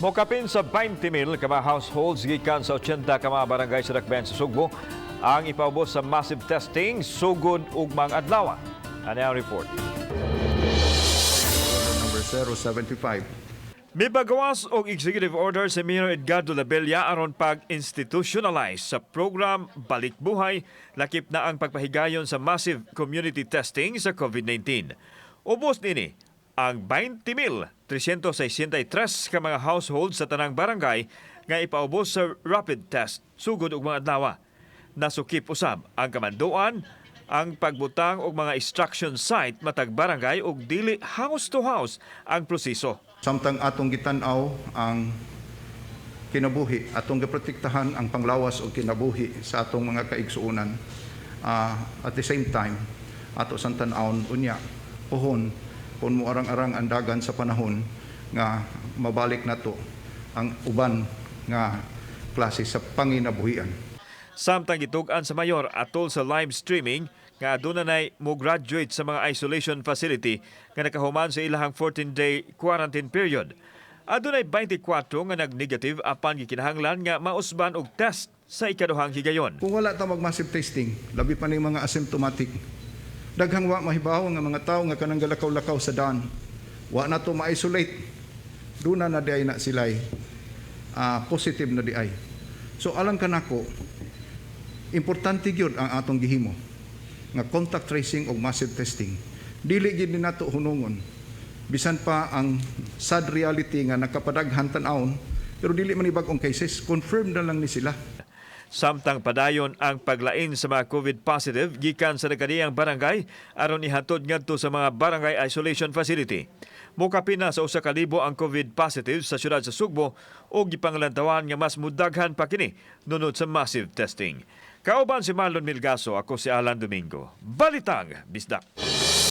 Mokapin sa 20,000 ka mga households gikan sa 80 ka mga barangay sa Dakbayan sa Sugbo ang ipaubos sa massive testing sugod ugmang adlaw. Ano ang report? Number 075. Mibagawas og executive order si Mayor Edgardo Labella aron pag-institutionalize sa program Balik Buhay, lakip na ang pagpahigayon sa massive community testing sa COVID-19. Ubos nini ang 20,363 ka mga households sa tanang barangay nga ipaubos sa rapid test sugod ugmang adlaw. Nasukip usab ang kamanduan ang pagbutang og mga extraction site matag barangay ug dili house to house ang proseso. Samtang atong gitan-aw ang kinabuhi, atong giprotektahan ang panglawas o kinabuhi sa atong mga kaigsuonan. At the same time, ato sang tan-awon unya pohon kung moarang-arang ang dagan sa panahon nga mabalik nato ang uban nga klase sa panginabuhian. Samtang gitug-an sa mayor atol sa live streaming nga aduna nay mo graduate sa mga isolation facility nga nakahuman sa ilahang 14-day quarantine period. Adunay 24 nga nag-negative apan gikinahanglan nga mausban og test sa ikaduhang higayon. Kung wala ta mag-massive testing, labi pa ning mga asymptomatic, daghang wa mahibaw nga mga tawo nga kanang galakaw-lakaw sa daan. Wa na to ma-isolate. Duna na diay na sila'y positive na diay. So alang kanako, importante gyud ang atong gihimo nga contact tracing ug massive testing. Dili gyud ni nato hunungon. Bisan pa ang sad reality nga nakapadaghan tan-awon, pero dili man ni bag-ong cases, confirm na lang ni sila. Samtang padayon ang paglain sa mga COVID positive gikan sa nagkadiyang barangay aron ihatod ngadto sa mga barangay isolation facility. Mokapin na sa 1,000 ang COVID positive sa syudad sa Sugbo ug gipanglantawan nga mas mudaghan pa kini nunod sa massive testing. Kauban si Marlon Milgaso, ako si Alan Domingo. Balitang Bisdak.